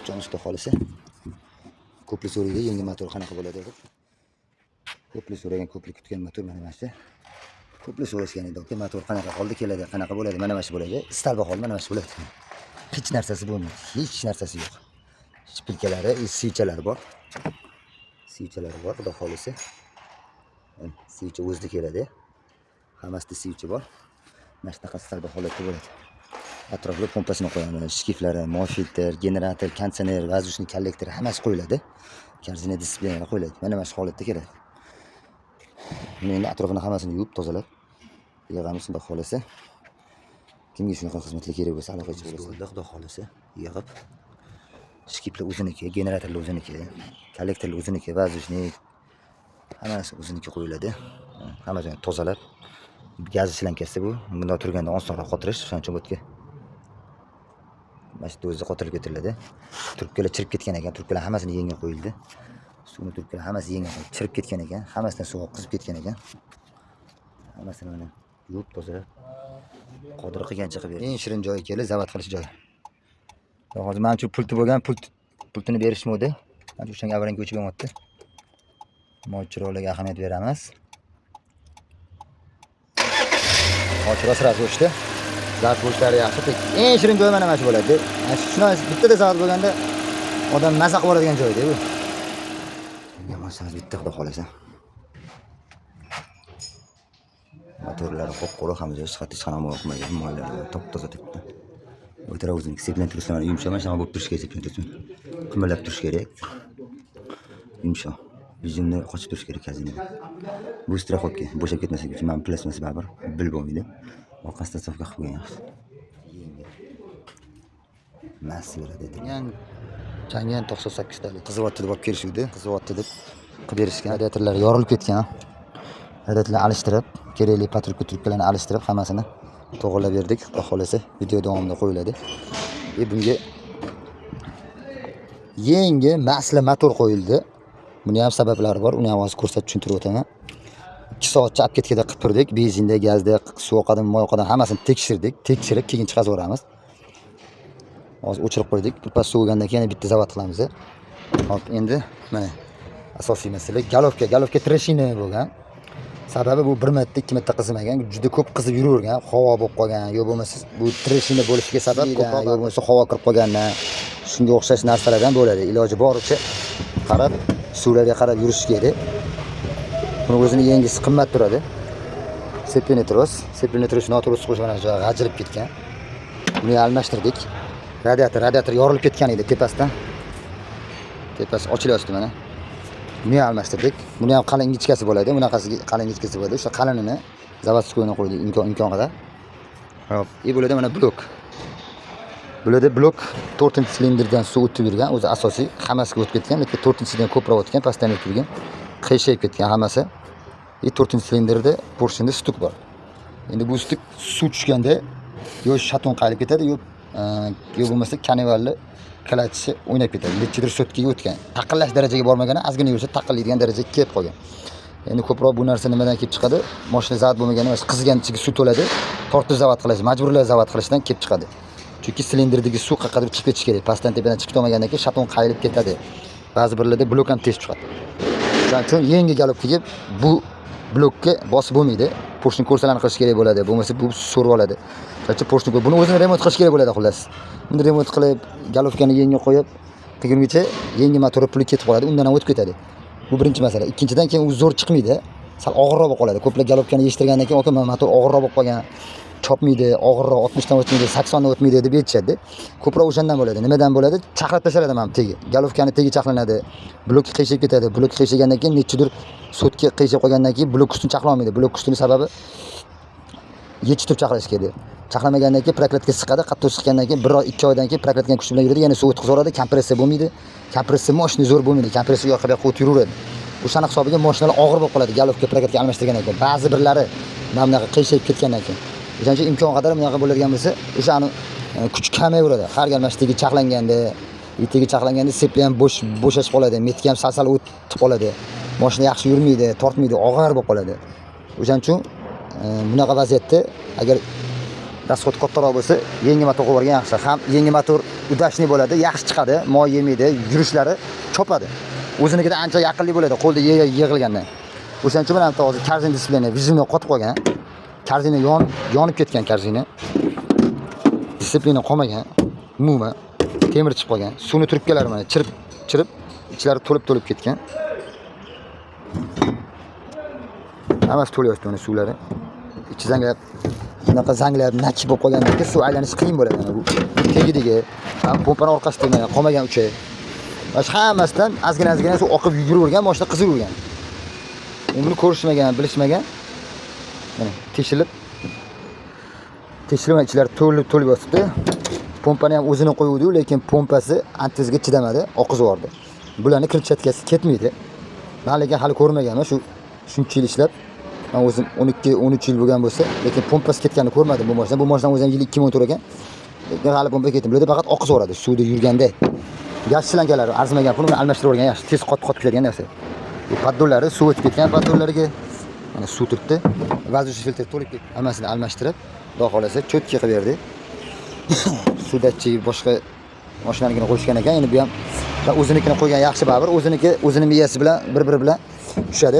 Ochamiz, xudo xohlasa. Ko'plik so'raydi, yangi motor qanaqa bo'ladi deb. Ko'plik so'ragan, ko'plik kutgan motor mana shu. Ko'plik so'rashgan edi, aka, motor qanaqa holda keladi, qanaqa bo'ladi, mana shu bo'ladi. Столба hol mana shu bo'ladi. Hech narsasi bo'lmaydi, hech narsasi yo'q. Шпилька lari, свеча lari bor. Свеча lari bor, xudo xohlasa. Свеча o'zida keladi. Hammasida свеча bor. Mana shunaqa столба holatda bo'ladi. Atrofga pompasini qo'yamiz, шкив lari, moy filtr, generator, konditsioner, воздушный kollektor hammasi qo'yiladi. Корзина дисциплина qo'yiladi. Mana shu holatda keladi. Buni endi atrofini hammasini yuvib, tozalab yig'amiz, xudo xohlasa. Kimga shunaqa xizmatlar kerak bo'lsa, aloqaga chiqib, xudo xohlasa, yig'ib шкив lar o'ziniki, generatorlar o'ziniki, kollektorlar o'ziniki, воздушный hammasi o'ziniki qo'yiladi. Hammasini tozalab, gaz шланга si bu. Bundoq turganda osonroq qotirish, shuning uchun bu yerga mana shu yerda o'zi qotirib ketiriladi. Trubkalar chirib ketgan ekan, trubkalar hammasini yangi qo'yildi. Suvni trubkalar hammasi yangi chirib ketgan ekan, hammasidan suv oqizib ketgan ekan. Hammasini mana yuvib, tozalab, qodir qilgancha qilib berdi. Eng shirin joyi keldi, zavod qilish joyi. Hozir mana shu pulti bo'lgan, pultini berishmadi. Mana shu o'shanga аварийка o'chib yonyapti. Moy chiroqlarga ahamiyat beramiz. Moy chiroq сразу o'chdi. Zavod bo'lishlari yaxshi. Eng shirin joyi mana shu bo'ladi. Mana shu shuni bittada zavod bo'lganda odam maza qilib oladigan joyda bu. Yomon bitta, xudo xohlasa. Motorlari qop-qora, hamma joyi sifatli, hech qanaqa moy oqmagan, moylari top-toza turibdi. O'tira o'ziniki сцепление troslar mana yumshoq, mana shunaqa bo'lib turishi kerak, сцепление tros. Qimirlab turishi kerak. Yumshoq. Yuzimni qochib turishi kerak корзина da. Bu страховка, bo'shab ketmasligi uchun mana plastmassa baribir bil bo'lmaydi. Orqasida страховка qilib qo'ygan yaxshi. Mast beradi. Changan 98 talik qizyapti deb olib kelishuvdi. Qizyapti deb qilib berishgan. Radiatorlar yorilib ketgan. Radiatorlarni alishtirib, kerakli патрубка trubkalarni alishtirib, hammasini to'g'irlab berdik. Xudo xohlasa, video davomida qo'yiladi. E bunga yangi masla motor qo'yildi. Buni ham sabablari bor. Uni ham hozir ko'rsatib tushuntirib o'taman. 2 soatcha обкатка da qilib turdik. Benzinda, gazda, suv oqadimi, moy oqadimi hammasini tekshirdik. Tekshirib keyin chiqazib yuboramiz. Hozir o'chirib qo'ydik. Birpas sovigandan keyin yana bitta zavod qilamiz. Hop, endi mana asosiy masala головка, головка трещина bo'lgan. Sababi bu bir marta, ikki marta qizimagan, juda ko'p qizib yuravergan, havo bo'lib qolgan, yo bo'lmasa bu трещина bo'lishiga sabab ko'proq yo bo'lmasa havo kirib qolgandan, shunga o'xshash narsalardan bo'ladi. Iloji boricha qarab, suvlarga qarab yurish kerak. Buni o'zini yangisi qimmat turadi. Сцепление tros, сцепление tros noto'g'ri qo'shib mana shu g'ajilib ketgan. Buni almashtirdik. Radiator yorilib ketgan edi tepasidan. Tepasi ochilyapti mana. Buni ham almashtirdik. Buni ham qalin ingichkasi bo'ladi. Bunaqasiga qalin ingichkasi bo'ladi. O'sha qalinini заводской ni qo'ydik imkon qadar. Hop, и bo'ladi mana blok. Bularda blok 4-silindrdan suv o'tib yurgan, o'zi asosiy hammasiga o'tib ketgan, lekin 4-sidan ko'proq o'tgan, pastdan o'tib yurgan. Qiyshayib ketgan hammasi. И 4-silindrda поршень da стук bor. Endi bu стук suv tushganda yo шатун qayilib ketadi, yo bo'lmasa коленвал ni клатч i o'ynab ketadi. Nechidir sotkaga o'tgan. Taqillash darajaga bormagan, ozgina yursa taqillaydigan darajaga kelib qolgan. Endi ko'proq bu narsa nimadan kelib chiqadi? Mashina zavod bo'lmaganda mana shu qizigan ichiga suv to'ladi, tortib zavod qilish, majburlab zavod qilishdan kelib chiqadi. Chunki silindrdagi suv qayerqadir chiqib ketishi kerak. Pastdan tepadan chiqib ketolmagandan keyin шатун qayilib ketadi. Ba'zi birlarda blok ham tez chiqadi. Shuning uchun yangi головка ga bu blokka bosib bo'lmaydi. Поршень кольца larni qilish kerak bo'ladi. Bo'lmasa bu so'rib oladi. Shuning uchun поршень buni o'zini remont qilish kerak bo'ladi xullas. Buni remont qilib, головка ni yangi qo'yib, qilgungacha yangi motor puli ketib qoladi, undan ham o'tib ketadi. Bu birinchi masala. Ikkinchidan keyin u zo'r chiqmaydi. Sal og'irroq bo'lib qoladi. Ko'plar головка ni yechtirgandan keyin, aka, mana motor og'irroq bo'lib qolgan, chopmaydi, og'irroq 60 dan o'tmaydi, 80 dan o'tmaydi deb aytishadi. Ko'proq o'shandan bo'ladi. Nimadan bo'ladi? Chaqlab tashlanadi mana bu tegi. Головка ni tegi chaqlanadi. Blok qiyshayib ketadi. Blok qiyshaygandan keyin nechidir sotka qiyshayib qolgandan keyin blok ustini chaqla olmaydi. Blok ustini sababi yechitib chaqlash kerak. Chaqlamagandan keyin прокладка siqadi, qattiq siqqandan keyin bir oy, 2 oydan keyin прокладка ni kuchi bilan yuradi, yana suv o'tkazib, kompressiya bo'lmaydi. Kompressiya мощный zo'r bo'lmaydi. Kompressiya u yoqqa bu yoqqa o'tib yuraveradi. O'shani hisobiga mashinalar og'ir bo'lib qoladi. Головка прокладка almashtirgandan keyin. Ba'zi birlari mana bunaqa qiyshayib ketgandan keyin. O'shaning uchun imkon qadar bunaqa bo'ladigan bo'lsa, o'shani kuch kamayaveradi. Har gal mana shu tegi chaqlanganda, tegi chaqlanganda цепь li ham bo'sh bo'shashib qoladi, метка ham sal-sal o'tib qoladi. Mashina yaxshi yurmaydi, tortmaydi, og'ir bo'lib qoladi. O'shaning uchun bunaqa vaziyatda agar Расход kattaroq bo'lsa, yangi motor qo'yib yuborgan yaxshi. Ham yangi motor удачный bo'ladi, yaxshi chiqadi, moy yemaydi, yurishlari chopadi. O'zinikidan ancha yaqinlik bo'ladi qo'lda yig'ilgandan. O'shaning uchun mana bitta hozir корзина сцепления выжимной qotib qolgan. Корзина yonib ketgan корзина. Сцепление qolmagan. Umuman temir chiqib qolgan. Suvni trubkalari mana chirib chirib ichlari to'lib to'lib ketgan. Hammasi to'lyapti mana suvlari. Ichi zanglab, bunaqa zanglab nakib bo'lib qolgandan keyin suv aylanishi qiyin bo'ladi mana bu. Tagidagi, ham pompani orqasida mana qolmagan uchay. Mana shu hammasidan ozgina ozgina suv oqib yuravergan, mashina qizivergan. Buni ko'rishmagan, bilishmagan. Mana teshilib teshilib mana ichlari to'lib to'lib yotibdi. Pompani ham o'zini qo'yuvdi, lekin pompasi antizga chidamadi, oqizib yubordi. Bularni крыльчатка si ketmaydi. Men lekin hali ko'rmaganman shu shuncha yil ishlab. Men o'zim 12 13 yil bo'lgan bo'lsa, lekin pompasi ketganini ko'rmadim bu mashina. Bu mashina o'zi ham yili 2014 ekan. Lekin hali pompa ketdi. Bularda faqat oqizib yuboradi suvda yurganda. Gaz shlangalari arzimagan pul, uni almashtirib yuborgan yaxshi. Tez qotib qotib ketadigan narsa. Bu поддон lari suv o'tib ketgan поддон lariga mana suv turibdi. Воздушный filtr to'lib ketdi. Hammasini almashtirib, xudo xohlasa, чётко qilib berdi. Suv datchigi boshqa mashinanikini qo'yishgan ekan. Endi bu ham o'zinikini qo'ygan yaxshi baribir. O'ziniki o'zini miyasi bilan bir-biri bilan tushadi.